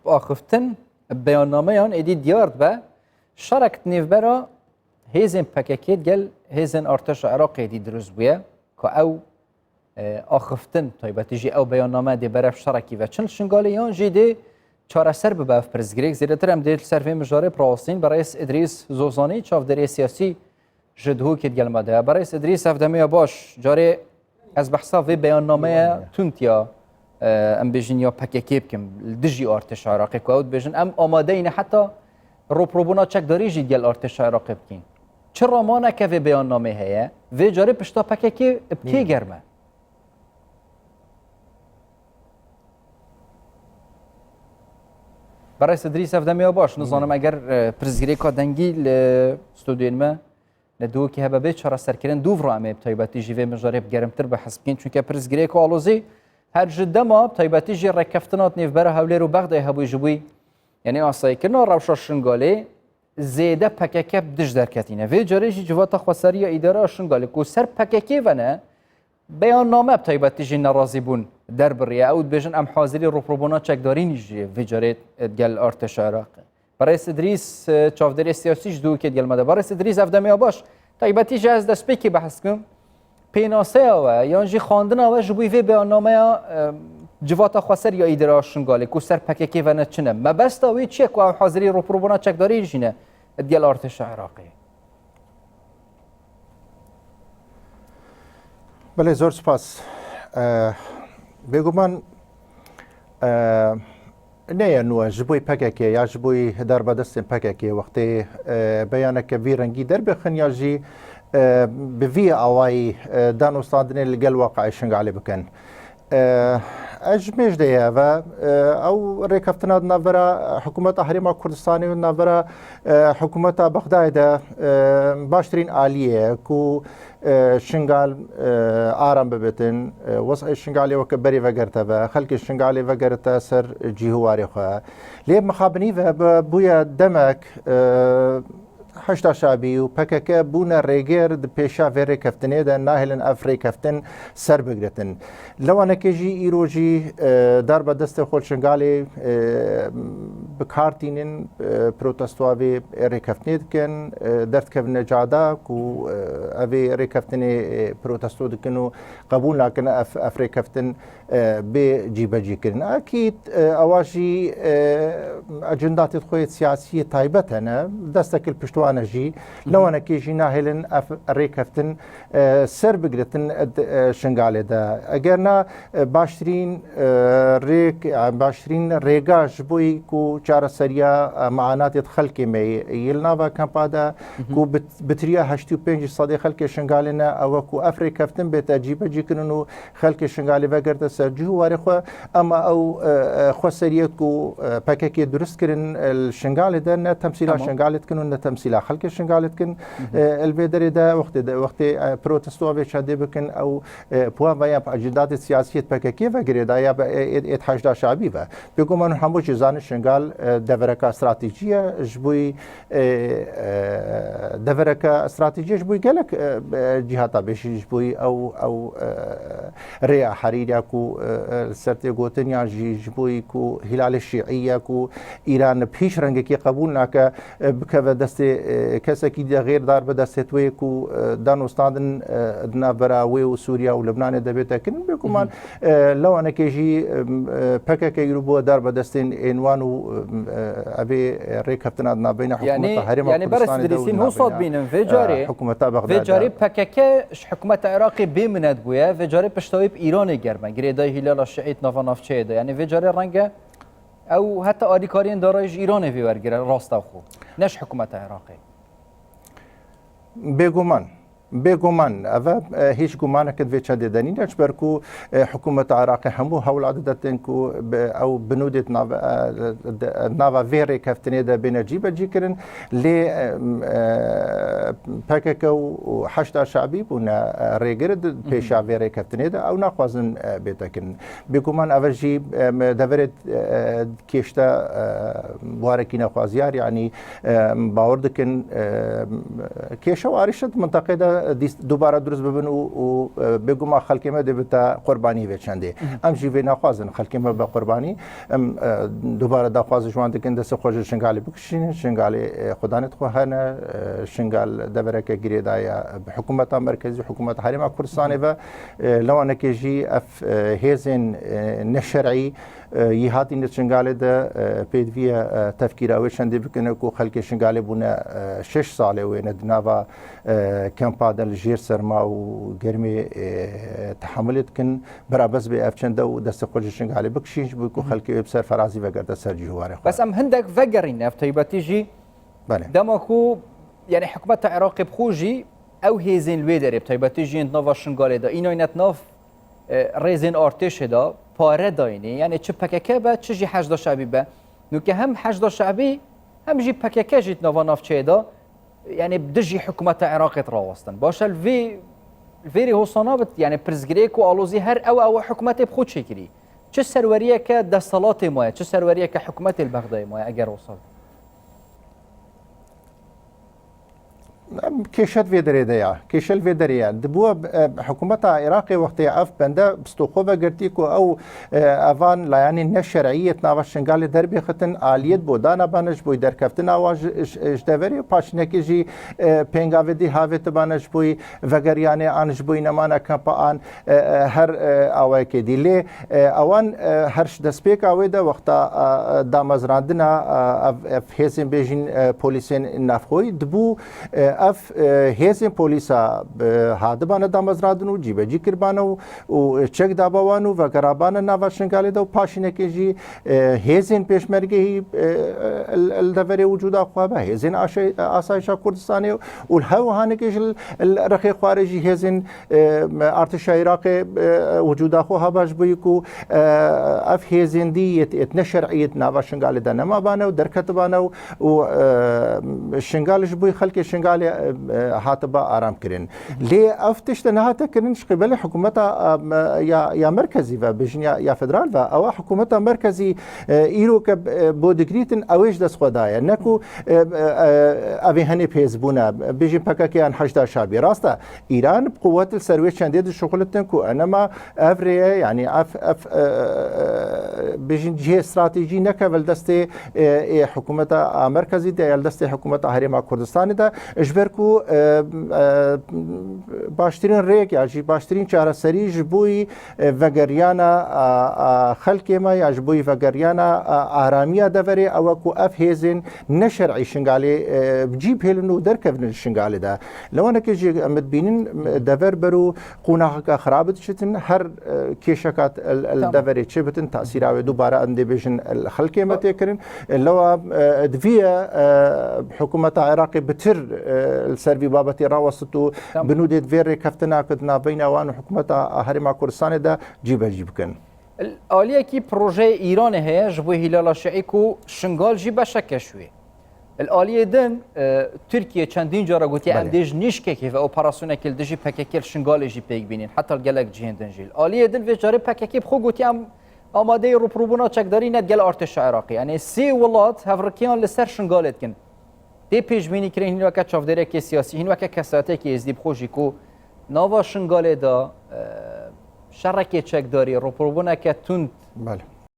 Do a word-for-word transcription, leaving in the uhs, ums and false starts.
bi axiftin, bi beyannameyan êdî diyar dibe, şerek di nêvbera hêzên P K K digel hêzên artêşa Iraqê êdî dirust bûye, ku ew, e, axiftin, taybetî jî ew beyanname dê berev şerekî veçin li Şingalê yan jî dê çareser bibe ev pirsgirêk. Zêdetir em dê li ser vê mijarê bi rawestîn bi Reis Idrîs Zozanî, çavdêrê siyasî ji Duhokê digel me de ye. Bi Reis Idrîs, ev demê ya baş. Carê ez behsa vê beyannameye tund ya, e, em bêjin ya P K K bikim, li dijî artêşa Iraqê, ku ew dibêjin, em amadeyî ne heta rûpirûbûna çekdarî jî digel artêşa Iraqê bikîn. Çi ramaneke vê beyannamê heye? Vê carê pişta P K K bi kê germ e? Berêz Idrîs, ev demê ya baş. Nizanim eger, e, pirsgirêka dengî li stûdyoyên me li Duhokê hebe bê çareserkirin, dûv re em ê bi taybetî jî vê mijarê bi germtir behs bikîn. Çunke pirsgirêka alozî her ji dema, bi taybetî jî rêkeftina di nêvbera Hewlêr û Bexdayê hebûyî ji bo, yanî, asayîkirina rewşa Şingalê zêde P K K bi dij derketîne. Vê carê jî Civata Xweserî ya Îdara Şingalê ku ser P K K ve ne, beyanname bi taybetî jî nerazîbûn derbiriye. Ew dibêjin, em hazirî rûpirûbûna çekdarînî jî vê carê digel artêşa Iraqê. Berêz Idrîs, e, çavdêrê siyasî ji Duhokê digel me de. Berêz Idrîs, ev demê ya baş. Taybetî jî ez destpêkê behs dikim. Pênaseya we yan jî xwendina we ji bo vê beyannameya, e, Civata Xweser ya Îdara Şingalê ku ser P K K ve ne çi ne? Mebesta wê çi ye ku ew hazirî rûpirûbûna çekdarî jî ne digel artêşa Iraqê? Belê, zor spas. E, bêguman, e, ne ye nû e, ji bo P K K ya ji bo derbedestên P K K wextê, e, beyaneke vî rengî derbixin ya jî, e, bi vî awayî, e, danûstandinê li gel waqayê Şingalê bikin. E, ez ji mêj de ye ve, e, ew rêkeftina di navbera hikûmeta Herêma Kurdistanê û di navbera, e, hikûmeta Bexdayê de, e, baştirîn aliyê ye ku, e, Şingal, e, aram bibitin, e, wez'ê Şingalê weke berê vegerite ve, xelkê Şingalê vegerite ser cî û warê xwe. Lê mixabinî ve bi-, bûye demek, e, Heşda Şabî û P K K bûne rêger di pêşa vê rêkeftinê de, nahêlin ev rêkeftin ser bigritin. Lewanekê jî îro jî, e, darbe destê xwe li Şingalê, e, bi kar tînin, e, protestoya vê rêkeftinê dikin, e, derdikevine cada ku, e, ev ê rêkeftinê, e, protesto dikin û qebûl nakin ev, ev rêkeftin, e, bê cîbecî kirin. Ekîd, e, ewa jî, e, ecendatê xwe yê siyasî yê taybet hene, destek li pişt wan e jî. Lewanekê jî nahêlin ev rêkeftin, e, ser bigritin, e, di, e, Şingalê de. Eger na, e, baştirîn, e, rêk, e, baştirîn rêga ji bo ku çareseriya, e, maanatê xelkê me yê li nava kampa de, ku bi, bi tiriya heştê û pênc sedê xelkê Şingalê ne, ew e ku ev rêkeftin bête cîbecî kirin û xelkê Şingalê vegerite ser cih û warê xwe, ema ew, e, e, xweseriyê ku, e, P K K durist kirin, e, li Şingalê de ne temsîla Şingalê dikin û ne temsîla xelkê Şingalê dikin. E, li vê derê de wextê de, wextê, e, protestoya vê çendê bikin, ew, e, puan ve ya bi ecendatê siyasî yê P K K ve girêdaye ya bi, e, e, êd heşda şabî ve. Bêguman hemû jî zanin Şingal, e, devereka stratejî ye, ji bo, e, e, devereka stratejî ye ji bo gelek, e, e, cîhata bêjî, ji bo ew, ew, e, rêya herîr ya ku, e, e, li ser tê gotin, yan jî ji bo ku Hîlalê Şîî ye ku Îran bi hîç rengekî qebûl nake, e, bikeve destê, e, kesekî de xêr dar bi destê wê ku, e, danûstandin, e, di navbera wê û Sûriya û Libnanê de bête kirin. Bêguman, e, lewanekê jî, e, P K K îro bû dar bi destên ên wan û, e, evê rêkeftina di navbeyna hikûmeta Herêma Kurdistanê de û di navbeyna, e, hikûmeta Bexdayê de. Vê carê P K K ji hikûmeta Iraqê bê minet bûye, vê carê pişta wê bi Îranê germ e. Girêdayî Hîlala Şîî di nava navçeyê de. Yanî vê carê renge ew heta alîkariyên darayî ji Îranê vê wergire, rasta xwe. Ne ji hikûmeta Iraqê. Bêguman. Bêguman. Ev e, e, hîç gumaneke di vê çendê de nîne, ji ber ku, e, hikûmeta Iraqê hemû hewla dide tên ku bi, ew binûdê di nava, e, di, di nava vê rêkeftinê de bêne cîbecî kirin. Lê, e, e, P K K û, û Heşda Şabî bûne, e, rêgir di pêşa vê rêkeftinê de, ew naxwazin, e, bête kirin. Bêguman ev e jî, e, deverê, e, kêşte, e, warekî nexwaziyar, yanî, e, bawer dikin, e, kêşe û arîşe di minteqê de, dîst dubare dirust bibin û, û, e, bêguma xelkê me dê bite qurbanî vê çendê. Em jî vê naxwazin, xelkê me be qurbanî. Em, e, dubare daxwazê ji wan dikin, destê xwe ji Şingalê bikişînin. Şingalê, e, xudanê xwe hene. E, Şingal devereke girêdayî ye bi hikûmeta merkezî, hikûmeta Herêma Kurdistanê ve. E, lewanekê jî ev, e, hêzên, e, neşerî, e, yî hatîne Şingalê de, e, pêdivî ye, e, tefkîra wê çendê bikine ku xelkê Şingalê bûne, e, şeş salê wêne di nava, e, kempa de li jêr serma û germê, e, tehamulê dikin. Bira bes bê ev çende û destê xwe ji Şingalê bikişîn, ji bo ku xelkê wê bi serferazî vegerte ser cî û warê xwe. Bes em hindek vegerîne, ev taybetî jî Belê. dema ku, yani, hikûmeta Iraqê bi xwe jî ew hêzên li wê derê, bi taybetî jî yên di nava Şingalê de, înaynet nav, e, rêzên artêşê de pare dayînê. Yani çi P K K be, çi jî Heşda Şebî be. Nûke hem Heşda Şebî, hem jî P K K jî di nava navçeyê de, yani dijî hikûmeta Iraqê rawestin. Baş e, li vê, li vê rê hosa nabit, yani pirsgirêk û alozî her ew, ew hikûmetê bi xwe çêkirî. Çi serweriyeke desthilatê maye, çi serweriyeke hikûmetê li Bexdayê maye eger hosa bit? Kêşe di vê derê de ya. Kêşe li vê derê ye. Dibû, e, hikûmeta Iraqê wextê ev bende bi sto xwe vegirtî ku ew, e, evan layanên neşerî yê di nava Şingalê derbêxistin, aliyê bo dana bane ji bo derkeftina wan ji, ji, ji deverê, paşînekê jî, e, pêngavê dî havêtibane ji bo vegeriyanê an ji bo nemana kampa an, e, e, her, e, awayekê dî. Lê, e, ewan, e, her ji destpêka wê de wexta, e, e, damezrandina, e, ev, ev hêzên bêjin, e, polîsên navxweyî dibû, e, ev, e, hêzên polîsa, e, hadibane damezrandin û cîbecî kiribane û, û çek dabe wan û vegerabane nava Şingalê de û paşînekê jî, e, hêzên pêşmergehî, e, e, li, li deverê wicûda xwe be, hêzên aşe-, asayişa Kurdistanê û li hew hanekê jî li, li rexê xwarê jî hêzên, e, artêşa Iraqê, e, wicûda xwe haba ji bo ku, e, ev hêzên dî yê, yê neşerî yê nava Şingalê de nemabane û derketibane û, û, e, Şingal ji bo xelkê Şingalê, e, e, hatiba aram kirin. Lê ev tişt nehate kirin ji qîbelê hikûmeta, e, ya, ya merkezî ve, bêjin ya, ya federal ve. Ewa hikûmeta merkezî, e, îro ke, e, bo digrîtin, ew ê ji dest xwe daye. Ne ku, e, e, e, ev ê henê bi hêz bûne, bêjin P K K yan Heşda Şabî. Rast e, Îran bi quwet li ser wê çendê dişuxulitin ku enema ev rê ye, yanî ev, ev, e, e, bêjin cihê stratejî nekeve li destê, e, ê hikûmeta a merkezî de ya li destê hikûmeta Herêma Kurdistanê de, ji ber ku, e, e, baştirîn rêk ya jî baştirîn çareserî ji bo yî, e, vegeriyana, a, a, xelkê me ya ji bo yî vegeriyana, a, aramiya deverê ew e ku ev hêzên neşerî Şingalê, e, bi cî bihêlin û derkevin li Şingalê de. Lewanekê jî em dibînin, dever ber û qonaxeke xirab diçitin, her, e, kêşeka li, li Tamam. deverê çêbitin, tesîra wê dubare em dê bêjin li xelkê me Ba- tê kirin. Lewa, e, divîye, e, hikûmeta Iraqê bitir, e, li ser vî babetê rawestit û Tamam. bi nûdê divê rêkeftinak di navbeyna wan û hikûmeta Herêma Kurdistanê de cîbecî bikin. Li aliyekî projeyê Îranê heye ji bo Hîlala Şiî ku Şingal jî beşeke ji wê. Li aliyê din, e, Tirkiye çendîn cara gotiye, em Belê. dê ji nîşkekê ve operasyonekê li dijî P K K li Şingalê jî pêk bînin, heta li gelek cihên din jî. Li aliyê din vê carê P K K bi xwe gotiye, em amadeyî rûpirûbûna çekdarî ne digel artêşa Iraqê. Yanî sê welat hevrikiyan li ser Şingalê dikin. Tê pêşbînî kirin hîn weke çavdêrekê siyasî, hîn weke kesayeteke êzdî bi xwe jî ku nava Şingalê de, e, şerekê çekdarî, rûpirûbûneke tund Belê.